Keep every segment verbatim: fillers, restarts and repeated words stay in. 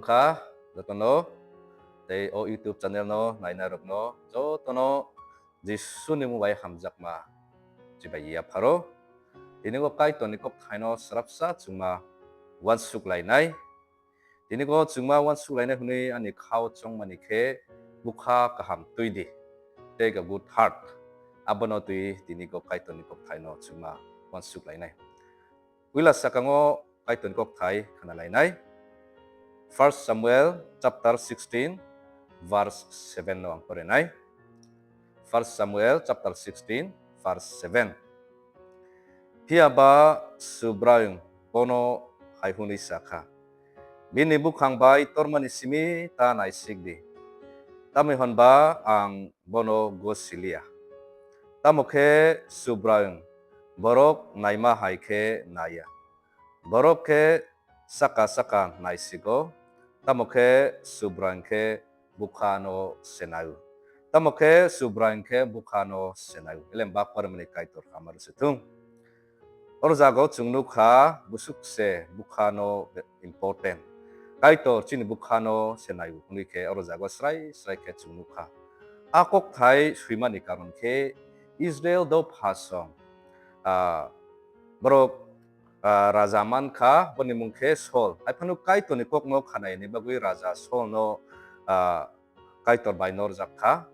Ta jotono tei o YouTube channel no nainai rokno jotono Jisuni mung bai hamjakma chibai ya pharo. Tini go Kaitorni kokthaino srapsa chwngma uansuk lainai. Tini go chwngma uansuk lainai hwnwi ani khao chongmani khe bwkha kaham twi di, take a good heart. Abono twi tini go Kaitorni kokthaino chwngma uansuk lainai. Puila sakango Kaitorni kokthai khna lainai. First Samuel chapter sixteen verse seven no ang porinai. First Samuel chapter sixteen verse seven. Phiya ba Subraiyung bono hai hwnwi sa kha, "Bini bukhang bai tormani simi ta naisik di, tamni hwn ba ang bono gosiliya. Tamo khe Subraiyung borok naima hai khe naiya, borok khe saka saka naisigo, tamo khe Subraiyung khe bwkhano senaio, tamo khe Subraiyung khe bwkhano senaio." Elem ba pharmani Kaitor hamar se thung. Oro jago chwng nukha, bwswk se bwkhano important. Kaitor chini bwkhano se naio hwnwi khe oro jago srai srai khe chwng nukha. A kokthai swimani karon khe Israel dophasong, ah, borok, ah, raja mankha, boni mung khe Saul. Haiphano Kaitorni kokno khanayani bagwi raja Saulno, ah, Kaitor bai norjak kha.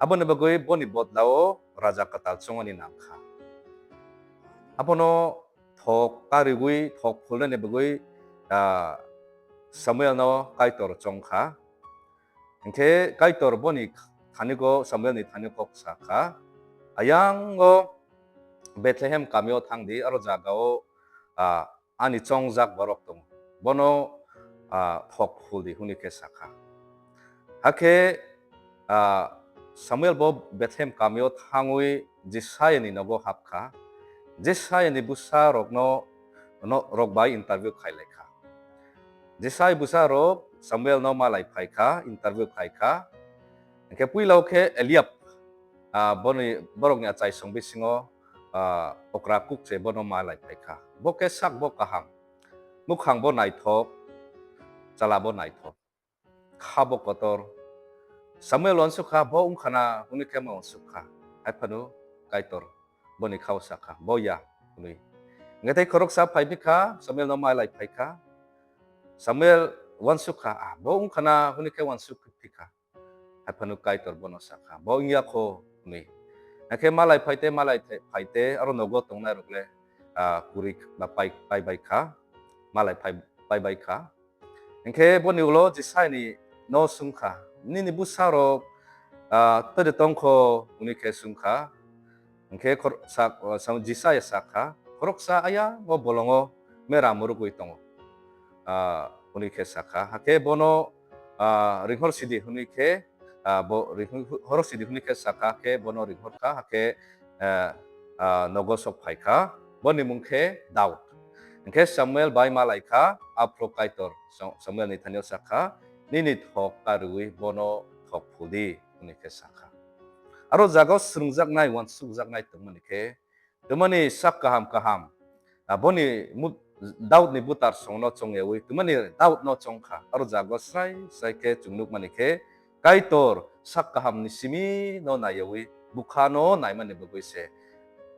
Aboni bagwi boni bodlao raja kwtal chongmani nang kha. Abono thok karigwi, thok phulnani bagwi, ah, Samuelno Kaitor chong kha. Hinkhe Kaitor boni thanigo, Samuelni thani kok sa kha, "Ayango Bethlehem kamio thang di, aro jagao, ah, ani chongjak borok tongo, bono, ah, thok phul di," hwnwi khe sa kha. Hakhe, ah, Samuel bo Bethlehem kamio thangwi Jisaiani nogo hap kha. Jisaiani bwsa rokno, no, rok bai interview khai lai kha. Jisai bwsa rok Samuel no malai phai kha, interview khai kha. Hinkhe puila o khe Eliab, ah, boni, borokni achaisong bisingo, ah, okra kukche bono malai phai kha. Bo khe sak bo kaham, mukhang bo naithok, chala bo naithok, kha bo kotor. Samuel uansuk kha, "Bo wngkha na?" hwnwi khe ma uansuk kha. Haiphano Kaitor boni khao sa kha, "Bo ya," hwnwi. Hinkhe tei khoroksa phai phi kha, Samuel no malai phai kha. Samuel uansuk kha, "Ah, bo wngkha na?" hwnwi khe uansuk phi kha. Haiphano Kaitor bono sa kha, "Bo wngya kho," hwnwi. Hakhe malai phai te, malai the-, phai te, aro nogo tongnai rok le, ah, kwrwi ba pai, pai bai kha, malai phai, pai bai kha. Hinkhe boni ulo Jisai ni no swng kha, "Nini bwsa rok, ah, twi de tong kho?" hwnwi khe swng kha. Hinkhe khor-, sak-, o, sam-, Jisai sak kha, "Khoroksa ayang o bolongo mera murugwi tongo," ah, hwnwi khe sa kha. Hakhe bono, ah, ringhor sidi hwnwi khe, ah, bo ringhor sidi hwnwi khe sa kha, khe bono ringhor kha, hakhe, eh, ah, nogo sok phai kha. Boni mung khe Daud. Hinkhe Samuel bai malai kha, aphuru Kaitor Sa-, Samuel ni thani o sa kha, "Nini thok karwi bono thok phul di," hwnwi khe sa kha. Aro jaga o swrwngjaknai, uansukjaknai tongmani khe, tongmani sak kaham kaham, ah, boni mu-, Daudni bwtarsongno chongyawi tongmani Daudno chong kha. Aro jaga o srai srai khe chwng nukmani khe, Kaitor sak kahamni simino naiyawi bwkhano naimani bagwi se,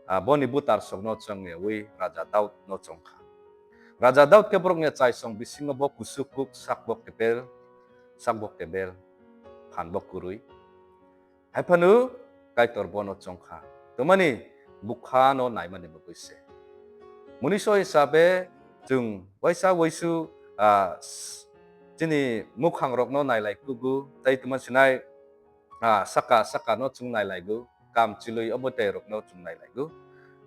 ah, boni bwtarsongno chongyawi Raja Daudno chong kha. Raja Daud khe borokni chaisong bisingo bo kuchuk kuk, sak bo kebel, sak bo kebel, phan bo kwrwi. Haiphano Kaitor bono chong kha, tongmani bwkhano naimani bagwi se. Muniso hisabe chwng waisa waisu, ah, s-, chini mukhangrokno nailai kugo, tei tongma sinai, ah, saka sakano chwng nailaigo, kamchwlwi obo tei rokno chwng nailaigo.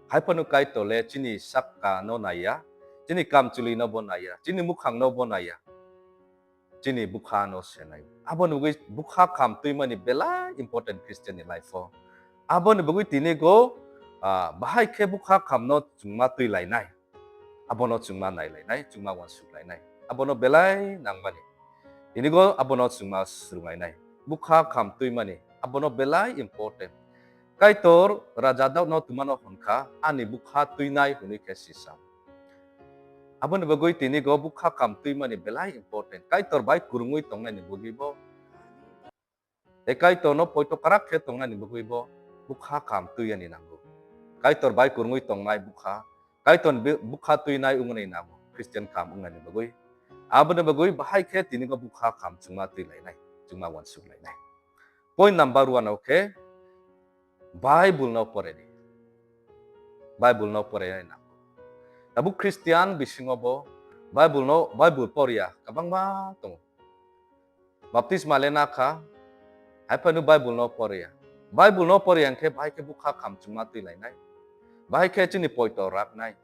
Haiphano Kaitor le chini sakano naiya, chini kamchwlwino bo naiya, chini mukhangno bo naiya. Chini bwkhano senai. Aboni bagwi bwkha kham twimani belai important Christian ni life o. Aboni bagwi tini go, ah, bahai khe bwkha khamno chwngma twi lainai. Abono chwngma nai lainai, chwngma uansuk lainai. Abono belai nangmani. Tini go abono chwngma swrwng lainai. Bwkha kham twimani. Abono belai important. Kaitor Raja Daudno twmano hwn kha, "Ani bwkha twinai," hwnwi khe sisa. Aboni bagwi tini go bwkha kam twimani belai important. Kaitor bai kwrwngwi tongnani bagwi bo, tei Kaitorno poito kwrak khe tongnani bagwi bo bwkha kam twiyani nango. Kaitor bai kwrwngwi tongnai bwkha, Kaitorni bwkha twinai wngnani nango Christian kam wngnani bagwi. Aboni bagwi bahai khe tini go bwkha kam chwngma twi lainai, chwngma uansuk lainai. Point number one o khe Bible no pore di. Bible no pore nai nango. Tabuk Christian bisingo bo Bible no, Bible poriya kwbangma tongo. Baptisma le nakha, hai phano Bible no poriya. Bible no poriya hwnkhe bahai khe bwkha kam chwngma twi lainai. Bahai khe chini poito raknai.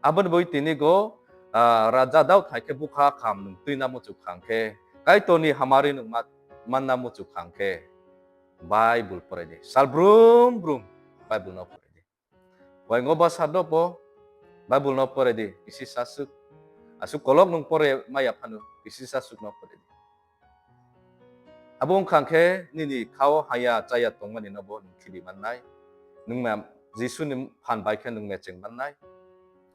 Aboni bagwi tini go, ah, Raja Daud hai khe bwkha kam nwng twina muchuk kha hwnkhe, Kaitorni hamari nwng ma-, manna muchuk kha hwnkhe, Bible pore di. Sal brum brum Bible no pore di. Waingo bwsa dopo Bible no pore di, kisi sasuk. Asuk kolok nwng pore maya phano, kisi sasuk no pore di. Abo wngkha khe nini khao haya chaya tongmani no bo nwng khibi mannai. Nwng ma Jisuni phan bai khe nwng mecheng mannai.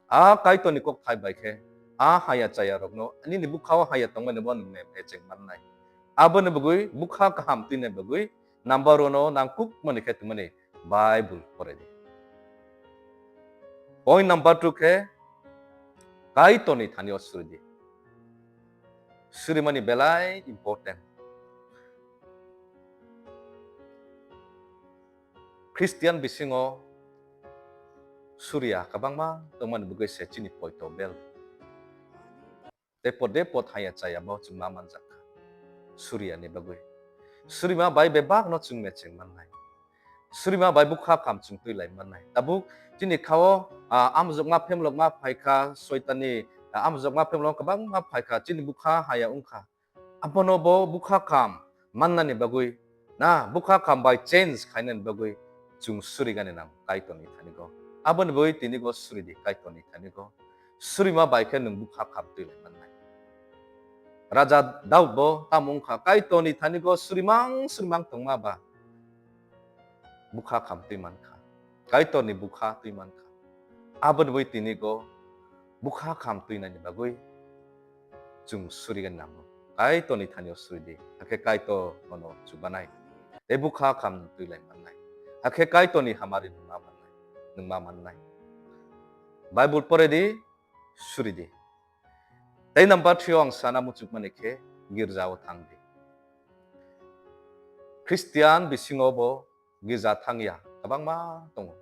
A Kaitorni kokthai bai khe a haya chaya rokno nini bwkhao haya tongmani bo nwng me-, mecheng mannai. Aboni bagwi bwkha kaham twina bagwi number one o nangkukmani khe tongmani Bible pore di. Point number two khe Kaitorni thani o suri di. Surimani belai important. Christian bisingo suriya kwbangma tongmani bagwi se chini poito bel. Tei pode pot haya chaya bo chwngma manjak kha. Suriya ni bagwi. Surima bai bebak no chwng mecheng mannai. Surima bai bwkha kam chwng twi lai mannai. Tabuk chini khao, ah, amjokma phemlokma phaikha, soitani, ah, amjokma phemlokma kwbangma phaikha, chini bwkha haya wngkha. Abono bo bwkha kam mannani bagwi, na, bwkha kam bai change khainani bagwi chwng surigani nang Kaitorni thani go. Aboni bagwi tini go suri di Kaitorni thani go. Surima bai khe nwng bwkha kam twi lai mannai. Raja Daud bo tamo wngkha, Kaitorni thani go surimang surimang tongma ba bwkha kam twi mankha, Kaitorni bwkha twi mankha. Aboni bagwi tini go bwkha kam twinani bagwi chwng surigani nango. Kaitorni thani o suri di, hakhe Kaitor bono chubanai. Tei bwkha kam nwng twi lai mannai. Hakhe Kaitorni hamari nwng ma mannai, nwng ma mannai. Bible pore di, suri di. Tei number three o ang sana muchukmani khe girja o thang di. Christian bisingo bo girja thangya kwbangma tongo.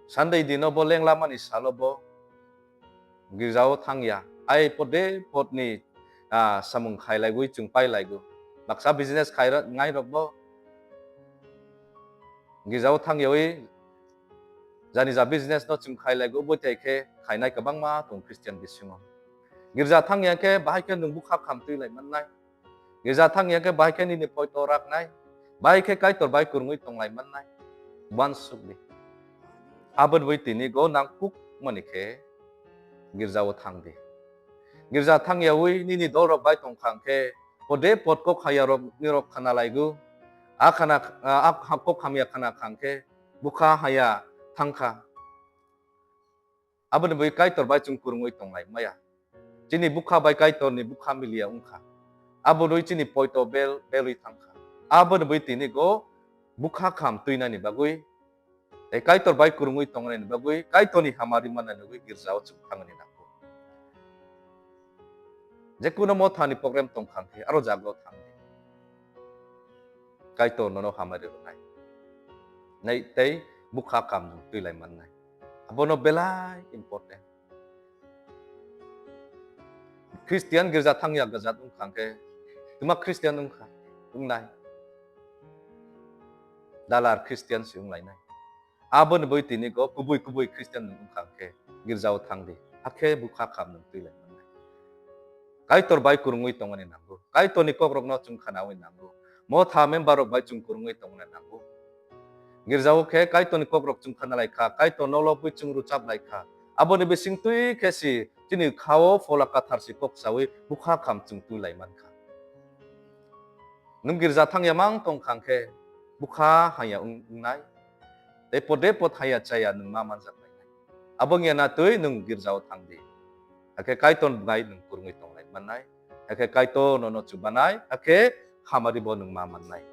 Sunday dino bo lenglamani salo bo girja o thangya. Ai pode potni, ah, samung khailaiwi chwng pailaigo. Baksa business khainai rok bo girja o thangyawi jani ja business no chwng khailaigo, bo tai khe khainai kwbangma tong Christian bisingo. Girja thangya khe bahai khe nwng bwkha kam twi lai mannai. Girja thangya khe bahai khe nini poito raknai. Bahai khe Kaitor bai kwrwngwi tong lai mannai. Uansuk di. Aboni bagwi tini go nangkukmani khe girja o thang di. Girja thangyawi nini dol rok bai tong kha hwnkhe pode pot kok haya rok nirok khana laigo. A khana, a, a kok hamya khana kha hwnkhe bwkha haya thang kha. Aboni bagwi Kaitor bai chwng kwrwngwi tong lai maya. Chini bwkha bai Kaitorni bwkha miliya wngkha. Aboni bagwi chini poito bel, belwi thang kha. Aboni bagwi tini go bwkha kam twinani bagwi tei Kaitor bai kwrwngwi tongnani bagwi Kaitorni hamari mannani bagwi girjao chwng thangni nango. Jekuno mothani program tong kha hwnkhe aro jagao thang di. Kaitor nono hamari rwnai. Nai tei bwkha kam twi lai mannai. Abono belai important. Christian girja thangya gajat wngkha hwnkhe twma Christian wngkha, wngnai. Dalar Christian se wnglainai. Aboni bagwi tini go kubui kubui Christian wngkha hwnkhe girjao thang di. Hakhe bwkha kam nwng twi lai mannai. Kaitor bai kwrwngwi tongmani nango. Kaitorni kokrokno chwng khanawi nango. Motha member rok bai chwng kwrwngwi tongna nango. Girjao khe Kaitorni kokrok chwng khana lai kha, Kaitorno lobwi chwng rwchap lai kha. Aboni bising twi khe si chini khao Phola Kathar si kok sawi bwkha kam chwng twi lai man kha. Nwng girja thangya mang tong kha hwnkhe bwkha haya wng-, wngnai. Tei pode pot haya chaya nwng ma manjak lainai. Abo wngya na twi nwng girjao thang di. Hakhe Kaitor bai nwng kwrwngwi tonglai mannai. Hakhe Kaitor nono chubanai, hakhe hamari bo nwng ma mannai.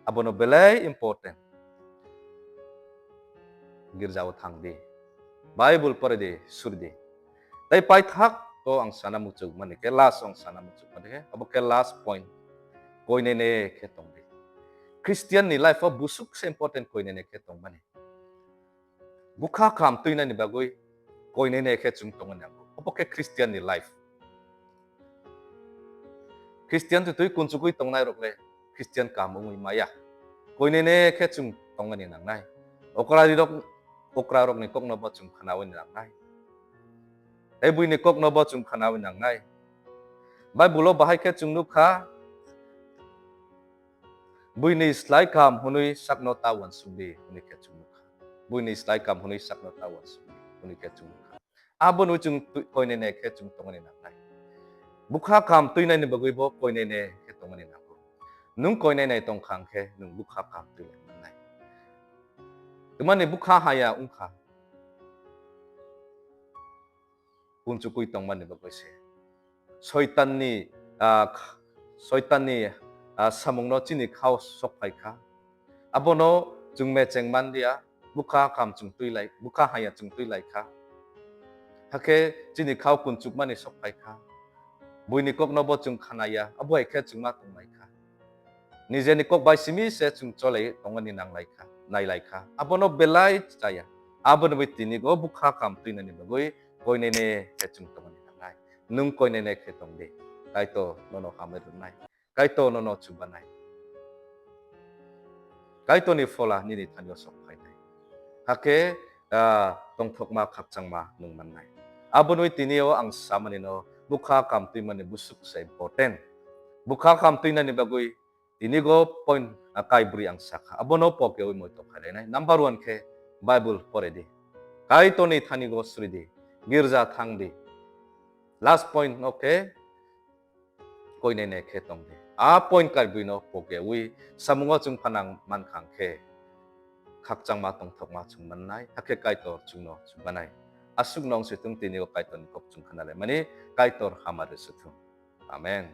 Abono belai important. Girjao thang di. Bible pore di, suri di. Tai paithak to ang sana muchuk mani khe, last ang sana muchuk mani khe, abo khe last point. Koinene khe tong di. Christian ni life o busuk se important koinene khe tong mani. Bwkha kam twinani bagwi koinene khe chwng tongwi nango. Obo khe Christian ni life. Christian twi twi kunchukwi tongnai rok le Christian kam wngwi maya. Koinene khe chwng tongmani nangnai. Okra rok, okra rokni kokno bo chwng khnawi nangnai. Tei buini kokno bo chwng khnawi nangnai. Bible o bahai khe chwng nukha, buini slai kam hwnwi sakno ta uansuk di, hwnwi khe chwng nukha. Buini slai kam hwnwi sakno ta uansuk di, hwnwi khe chwng nukha. Abono chwng twi-, koinene khe chwng tongmani nangnai. Bwkha kam twinani bagwi bo koinene khe tongmani nango. Nwng koinene tongkha hwnkhe nwng bwkha kam twilai mannai. Twmani bwkha haya wngkha. Kunchukwi tongmani bagwi se. Soitanni, ah, kh-, Soitanni, ah, samungno chini khao sok phai kha. Abono chwng mecheng man liya, bwkha kam chwng twi lai, bwkha haya chwng twi lai kha. Hakhe chini khao kunchukmani sok phai kha. Buini kokno bo chwng khanaya, abo hai khe chwng ma tong lai kha. Nijeni kok bai simi se chwng cholai tongmani nang lai kha, nai lai kha. Abono belai chaya. Abono bai tini go bwkha kam twinani bagwi koinene khe chwng tongmani nangnai. Nwng koinene khe tong di. Kaitor nono hambai rwnai. Kaitor nono chubanai. Kaitorni phola nini thanio sok phainai. Hakhe, ah, tongthokma khakchangma nwng mannai. Aboni tini o ang samani no bwkha kam twimani busuk se important. Bwkha kam twinani bagwi tini go point, ah, kaibrwi ang sakha. Abono pokewi moito phailainai. Number one khe Bible pore di. Kaitorni thani go suri di. Girja thang di. Last point no khe koinene khe tong di. A point kaibrwi no pokewi samungo chwng phanang mankha khe khakchangma tongthokma chwng mannai, hakhe Kaitor chwngno chubanai. Aswk nong se thung tini o Kaitorni kok chwng khanalaimani, Kaitor hamari se thung. Amen.